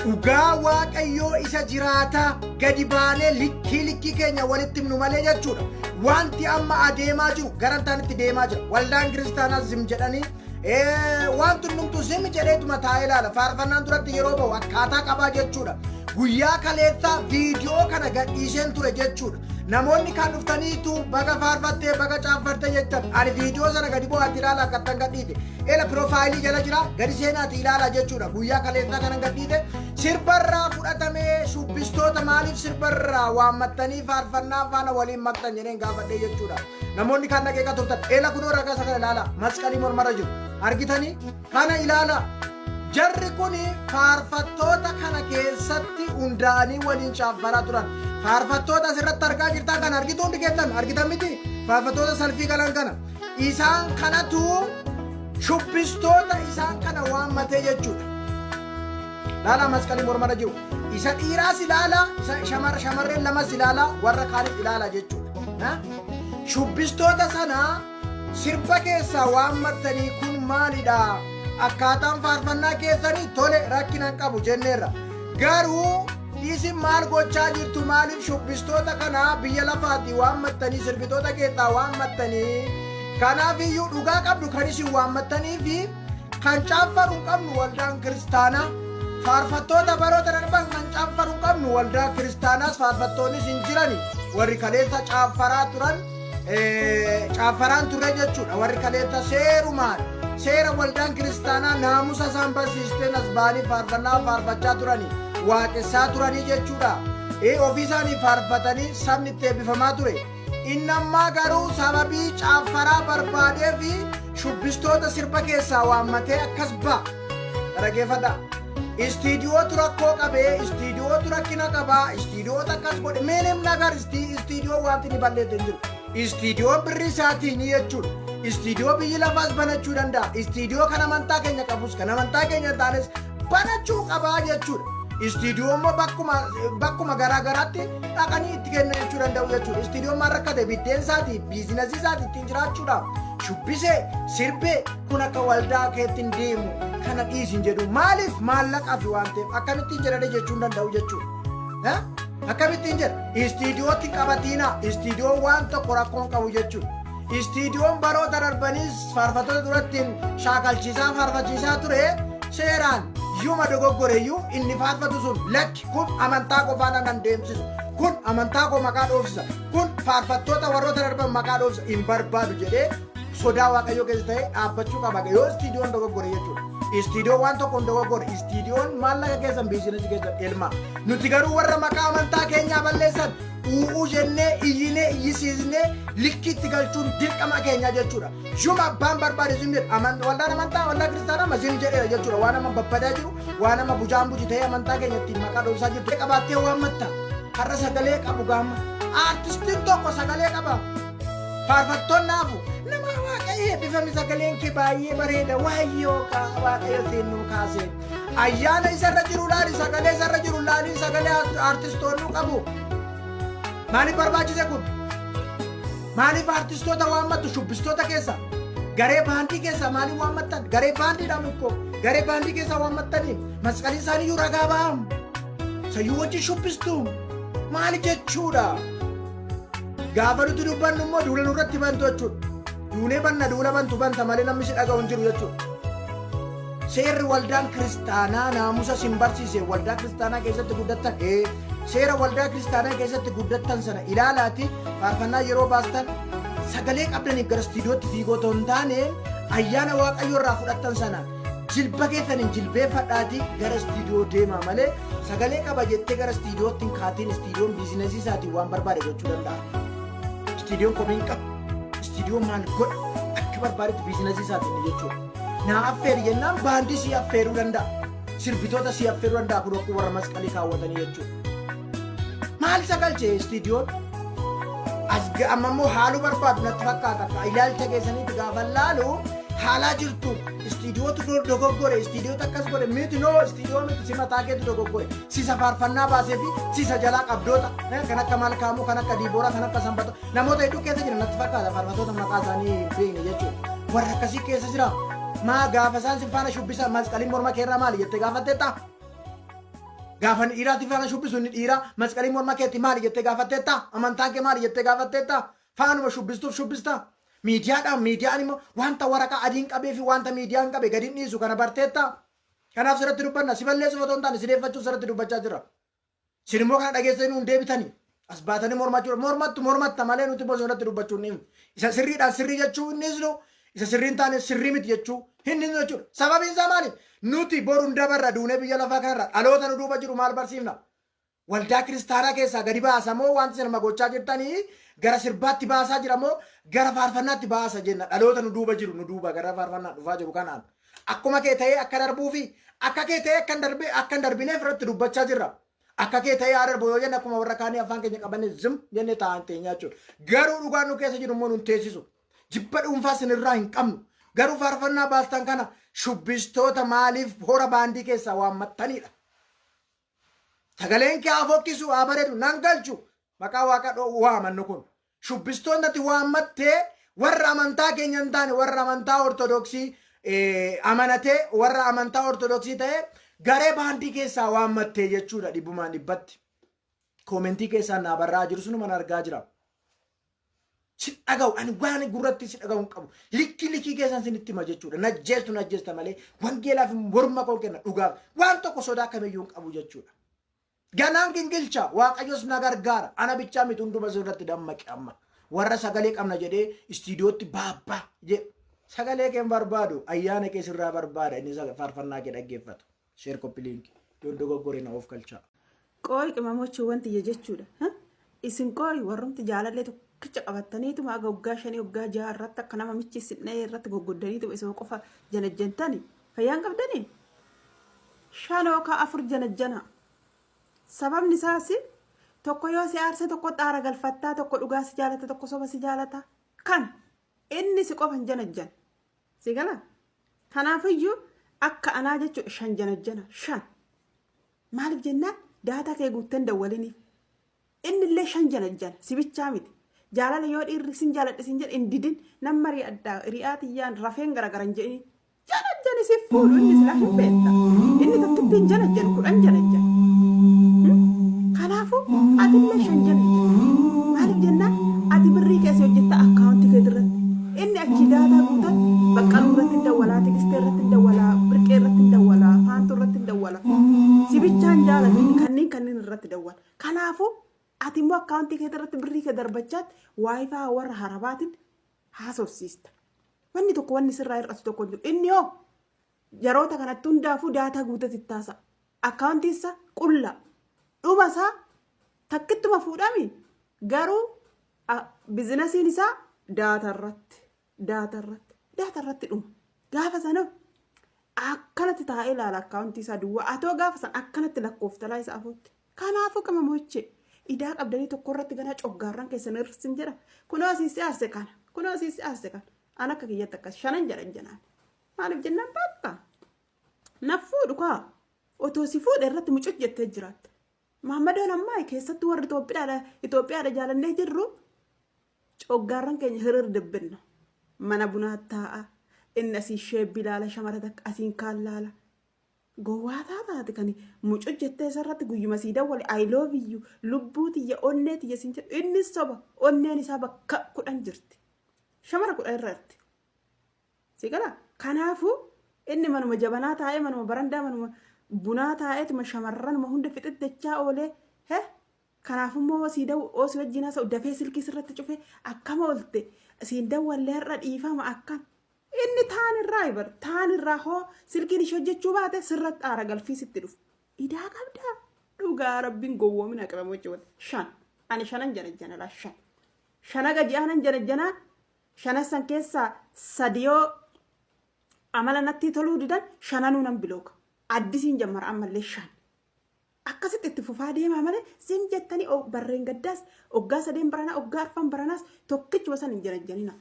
Dhugaa Waaqayyoo isa jiraataa gadi baanee likkii likkii keenya walitti himnu malee jechuudha. Wanti amma adeemaa jiru gara hin taanetti deemaa jira. Waldaan kiristaanaa zim jedhanii wanti hundumtuu zim jedheetuma taa'ee ilaala. Faarfannaan duratti yeroo ba'u akkaataa qabaa jechuudha. Guyyaa kaleessaa viidiyoo kana gadhiiseen ture jechuudha. Namoonni kan dhuftaniitu baga faarfattee baga caaffattee jettan, ani viidiyoo sana gadi bu'aatti ilaala akkattan gadhiise. Ela piroofaayilii jala jira, gadi seenaati ilaala jechuudha. Guyyaa kaleessaa kanan gadhiise sirbarraa fudhatamee, shubbistoota maaliif sirbarraa waammattanii faarfannaa faana waliin maktan jedheen gaafadhee jechuudha. Namoonni kan dhaqeeqa turtan, ela kunoo ragaa isa kana ilaala, masqalii mormarra jiru. Argitanii kana ilaala. Jarri kun faarfattoota kana keessatti hundaa'anii waliin caaffaraa turan. Faarfattoota asirratti argaa jirtan kana argitu hundi keessan, argitan miti? Faarfattoota salfii galan kana. Isaan kanatu shubbistoota isaan kana waammatee jechuudha. Laalaa, masqalii mormarra jiru. Isa dhiiraas ilaala, isa shamarreen lamas ilaala, warra kaanis ilaala jechuudha. Shubbistoota sana sirba keessaa waammattanii kun maalidha? Akkaataan faarfannaa keessanii tole, rakkina hin qabu jenneerra. Garuu isin maal gochaa jirtu? Maaliif shubbistoota kana biyya lafaatii waammattanii, sirbitoota keessaa waammattanii? Kanaaf iyyuu dhugaa qabdu kan isin waammattanii fi kan caaffaru hin qabnu waldaan kiristaanaa. Faarfattoota baroota darban kan caaffaru hin qabnu, waldaa kiristaanaas faarfattoonnis hin jirani. Warri kaleessa caaffaraa turan caaffaraan turre jechuudha. Warri kaleessa seerumaan seera waldaan kiristaanaa naamusa isaan barsiisteen as ba'anii faarfannaa faarfachaa turanii, waaqessaa turanii jechuudha. Ofii isaanii faarfatanii sabni itti eebbifamaa ture. Inni ammaa garuu sababii caaffaraa barbaadee fi shubbistoota sirba keessaa waammatee akkas ba'a. Dhaggeeffadhaa. Istiidiyootu rakkoo qabee, istiidiyootu rakkina qabaa, istiidiyootu akkas godhe, ምንም ነገር istiidiyoo wanti inni balleesse hin jiru. Istiidiyoon birrii isaatiin jechuudha. Istiidiyoo biyyi lafaas banachuu danda'a. Istiidiyoo kan amantaa keenya qabus kan amantaa keenya hin taanes banachuu qabaa jechuudha. Istiidiyoo immoo bakkuma garaa garaatti dhaqanii itti kenna jechuu danda'u jechuudha. Istiidiyoon maal rakkate? Biddeen isaatii, biizinasii isaatii ittiin jiraachuudhaaf shubbisee sirbee kun akka waldaa keetti hin deemu, kana dhiisin jedhu. Maaliif? Maallaqaaf waan ta'eef akkamittiin jedhanii jechuu hin danda'u jechuudha. Akkamittiin jedha? Istiidiyootti qabatiina, istiidiyoon waan tokko rakkoon qabu jechuudha. Istiidiyoon baroota darbaniis faarfattoota duratti shaakalchiisaa faarfachiisaa ture. Seeraan yuma dogoggoreyyuu inni faarfatu sun, lakki, kun amantaa qofaan nan deemsisu, kun amantaa koo maqaa dhoofsisa, kun faarfattoota warroota darban maqaa dhoofsisa, hin barbaadu jedhee sodaa Waaqayyoo keessa ta'ee dhaabbachuu qaba yoo istiidiyoon dogoggore jechuudha. Istiidiyoon waan tokko hin dogoggore. Istiidiyoon maallaqa keessan, biizinasii keessan elma. Nuti garuu warra maqaa amantaa keenyaa balleessan u'uu jennee iyyinee iyyisiisnee likkiitti galchuun dirqama keenyaa jechuudha. Yuma abbaan barbaade zim jedha. Waldaan amantaa waldaa kiristaanaa ma zim jedheera jechuudha. Waan amma babbadaa jiru, waan amma bujaan buji ta'ee amantaa keenya ittiin maqaa dhoofsaa jirtu. Qabaattee waan matta. Har'a sagalee qabu gaama. Aartistiin tokko sagalee qaba. Faarfattoonni naafu. Nama Waaqayyo eebbifame, sagaleen kee baay'ee bareeda. Waayyoo Waaqayyo siin nuu kaase. Ayyaana isarra jiru laali, sagalee isarra jiru laali, sagalee aartistoonni qabu. Maaliif barbaachise kun? Maaliif aartistoota waammattu shubbistoota keessa? Garee baandii keessa maaliif waammattan? Garee baandiidha mukkoo. Garee baandii keessa waammattanii masqaliin isaaniiyyuu ragaa ba'am. Sayyuu wajjin shubbistu. Maali jechuudha? Gaafa nuti dubbannu immoo duula nurratti bantu jechuudha. Duunee banna, duula bantu banta malee namni si dhaga'u hin jiru jechuudha. Seerri waldaan kiristaanaa naamusa sin barsiise, waldaa kiristaanaa keessatti guddattan, seera waldaa kiristaanaa keessatti guddattan sana ilaalaati faarfannaa yeroo baastan sagalee qabdaniif gara istiidiyootti fiigoo otoo hin taane, ayyaana Waaqayyoo irraa fudhattan sana jilba keessaniin jilbeeffadhaatii gara istiidiyoo deemaa malee sagalee qaba jettee gara istiidiyootti hin kaatiin. Istiidiyoon biizinasii isaatiin waan barbaade gochuu danda'a. Istiidiyoon komii hin qabu. Istiidiyoon maal godha? Akka barbaadetti biizinasii isaatiin jechuudha. Naa affeeri jennaan baandii si affeeruu danda'a. Sirbitoota si affeeruu danda'a, kun akkuma warra masqalii kaawwatanii jechuudha. Maal isa galchee istiidiyoon? As amma immoo haaluu barbaadu natti fakkaata. Akka ilaalcha keessaniitti gaafa laalu haalaa jirtu, istiidiyootu dogoggore, istiidiyootu akkas godhe miti. Noo, istiidiyoo miti, si mataa keetu dogoggore. Sisa faarfannaa baasee fi sisa jalaa qabdoota kan akka Malkaamuu, kan akka Diibooraa, kan akka Sanbata, namoota hedduu keessa jiran natti fakkaata, faarfattoota maqaa isaanii hin beekne jechuudha. Warra akkasii keessa jira. Maa gaafa isaan sin faana shubbisan masqaliin morma keerraa maali jettee gaafatteetta? Gaafa inni dhiiraatti faana shubbisu inni dhiiraa masqalii morma keetti maali jettee gaafatteetta? Amantaan kee maali jettee gaafatteetta? Faanuma shubbistuuf shubbista. Miidiyaadhaan miidiyaan immoo wanta waraqaa adiin qabee fi wanta miidiyaan qabe gadi hin dhiisu kana barteetta. Kanaaf sirratti dubbanna. Si balleessuuf otoo hin taane si deeffachuuf sirratti dubbachaa jirra. Isin immoo kana dhageessanii nuun deebitanii. As baatanii mormachuu mormattu mormatta malee nuti immoo isin dubbachuu hin dhiifnu. Isa sirriidhaan sirrii jechuu hin dhiisnu. Isa sirrii hin taane sirrii miti jechuu hin dhiisnu jechuudha. Sababiin isaa maali? Nuti boru hin dabarra duunee biyya lafaa kanarra dhaloota nu duuba jiru maal barsiifna? Waldaa kiristaanaa keessaa gadi baasa moo wanti isin amma gochaa jirtanii gara sirbaatti baasaa jira moo gara faarfannaatti baasa jenna dhaloota nu duuba jiru nu duuba gara faarfannaa dhufaa jiru kanaan. Akkuma kee ta'ee akka darbuufi akka kee ta'ee akka hin darbe akka hin darbineef irratti dubbachaa jirra. Akka kee ta'ee haa darbu yoo jenne akkuma warra kaanii afaan keenya qabannee zim jennee taa'an teenyaa jechuudha. Garuu dhugaan nu keessa jiru immoo nun teessisu. Jibba dhuunfaa sinirraa hin qabnu. Garuu faarfannaa baastan kana shubbistoota maaliif hora baandii keessaa waammattanidha. Sagaleen kee haa fokkisu haa bareedu nan galchu maqaa waaqa waamannu kun. Shubbistoonni ati waammattee warra amantaa keenya hin taane warra amantaa ortodoksii amanatee warra amantaa ortodoksii ta'e garee baandii keessaa waammattee jechuudha dhibbumaan dhibbatti. Koomentii keessaan naa barraa jiru sunuman argaa jira. Si dhaga'u ani waan gurratti si dhaga'u hin qabu. Likkii likkii keessan sinitti hima jechuudha. Najjeestu najjeesta malee wangeelaaf morma koo kenna dhugaaf waan tokko sodaa kamiyyuu hin qabu jechuudha. Ganaan gingilcha waaqayyos na gargaara ana bichaa miti hunduma isin irratti dammaqe amma warra sagalee qabna jedhee istiidiyootti baabbaa jedhe sagalee kee hin barbaadu ayyaana kee sirraa barbaada inni faarfannaa kee dhaggeeffatu share copy link yoon dogoggore na of galchaa. Qooyi qimamochii wanti iyya jechuudha. Isin qooyi warrumti jaalallee tokkicha qabattaniituma aga waggaa 5 waggaa 6 irratti akka nama michi isin dhahee irratti goggoddaniituma isuma qofa janajjantani fayyaan qabdanii? 5 yookaan 4 janajjana. Sababni isaas tokko yoo si aarse tokko xaara galfattaa tokko dhugaa si jaalata tokko soba si jaalata. Kan inni si qofa hin janajjan. Si gala? Kanaafiyyuu akka anaa jechuudha 5 janajjana 5. Maaliif jennaan daataa kee guuttee hin dawwaliniif. Inni illee 5 janajjana si bichaa miti. Jaalala yoo dhiirri sin jaaladhe sin jedhe hin didin nan mari'adha hiriyaa tiyyaan rafeen garagara hin jedhini. Janajjani si fuudhu inni silaa hin beekta. Inni tokkittiin janajjanu 10 janajjana. Kanaafuu atillee 5 janajjana. Maaliif jennaan ati birrii kee si hojjetta akkaawuntii keetirratti. Inni achii daataa guutat baqqaluu irratti hin dawwalaa, tigistee irratti hin dawwalaa, birqee irratti hin dawwalaa, faantuu irratti hin dawwala. Si bichaan jaalatu inni kanneen kanneen irratti dawwala. Kanaafuu ati immoo akkaawuntii keetirratti birrii kee darbachaatti waayifaa warra harabaatiin haasofsiista. Wanni tokko wanni sirraa hir'atu tokko hin jiru. Inni hoo yeroota kanatti hundaafuu daataa guutate itti haasa'a. Akkaawuntiin isaa qullaa. Dhuma isaa takkittuma fuudhami garuu bizinasiin isaa daataa irratti daataa irratti daataa irratti dhuma. Gaafa sana akkanatti taa'ee ilaala akkaawuntii isaa duwwaa. Atoo gaafa sana akkanatti lakkooftalaa isa afootti. Kanaafuu qimamoche idaa qabdanii tokko irratti ganaa coggaarran keessan irsin jedha. Kunoo asii si aarse kana. Kunoo asii si aarse kana. An akka kiyyatti akkas shanan jedhan jenaan. Maaliif jennaan bakka. Na fuudhu kaa. Otoo si fuudhe irratti mucuc jettee jiraatta. Maammadoon ammaa keessattuu warri Itoophiyaadha Itoophiyaadha jaalannee jirru coggaarran keenya hirir dibbinna. Mana bunaa taa'a. Inni asii sheebbi ilaala shamara takka asiin kaan laala. Gowwaa taataati kan mucuc jettee isarratti guyyuma sii dawwale I love you lubbuu tiyya onnee tiyya siin jedhu innis soba onneen isaa bakka 10 jirti. Shamara 10 irra jirti. Si gala kanaafuu inni manuma jabanaa taa'ee manuma barandaa manuma bunaa taa'eetuma shamarranuma hunda fixxiddachaa oolee he kanaafummoo sii daw oo si wajjin haasa'u dafee silkii sirratti cufee akkama oolte siin dawwallee har'a dhiifama akkam Inni taan irraa bar taan irraa hoo silkiin ishee hojjechuu baate sirratti aara galfii sitti dhufu. Idaa qabdaa dhugaa rabbiin gowwoomina qimamochi wal 5 ani shanan janajjana laa 5 shana gadi aanan janajjanaa shanassan keessaa sadi yoo amala natti toluu didan shananuu nan bilooka addisiin jammara ammallee 5 akkasitti itti fufaa deemaa malee zim jettanii barreen gaddaas oggaa sadeen baranaa oggaa arfan baranaas tokkichuma san hin janajjanina.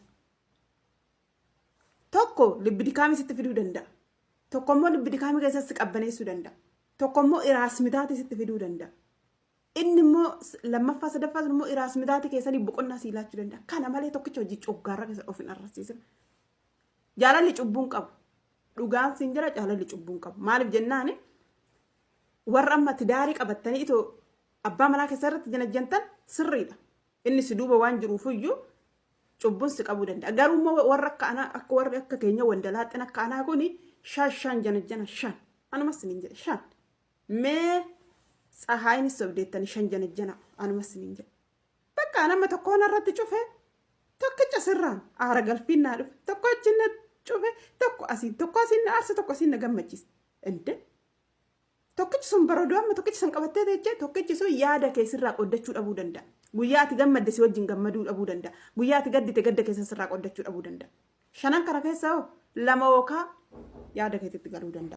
Tokko libbi dikaamii sitti fiduu danda'a. Tokko immoo libbi dikaamii keessatti si qabbaneessuu danda'a. Tokko immoo iraas mitaatii sitti fiduu danda'a. Inni immoo lammaffaa sadaffaa sun immoo iraas mitaatii keessanii boqonnaa sii laachuu danda'a. Kana malee tokkicha hojii coggaarra keessa of hin arrasiisin. Jaalalli cubbuu hin qabu. Dhugaan siin jira jaalalli cubbuu hin qabu. Maaliif jennaani? Warra amma tidaarii qabattanii itoo abbaa manaa keessa irratti janajjantan sirriidha. Inni si duuba waan jiruufiyyuu cubbuun si qabuu danda'a. Garuu immoo warra akka anaa akka warri akka keenya wandalaaxin akka anaa kuni shan shan janajjana shan. Anumas sinin jedhe shan. Mee tsahaayinis sobdeettanii shan janajjana anumas sinin jedhe. Bakka nama tokkoon irratti cufe tokkicha sirraan aara galfiin naa dhufe tokko achi na cufe tokko asiin tokko asiin na aarse tokko asiin na gammachiise. Inde tokkichi sun barooduu amma tokkichi sun qabattee teechee tokkichi sun yaada kee sirraa qoddachuu dhabuu danda'a. Guyyaa ati gammadde si wajjin gammaduu dhabuu danda'a. Guyyaa ati gaddite gadda keessa sirraa qoddachuu dhabuu danda'a. Shanan kana keessa hoo lama yookaa yaada keetitti galuu danda'a.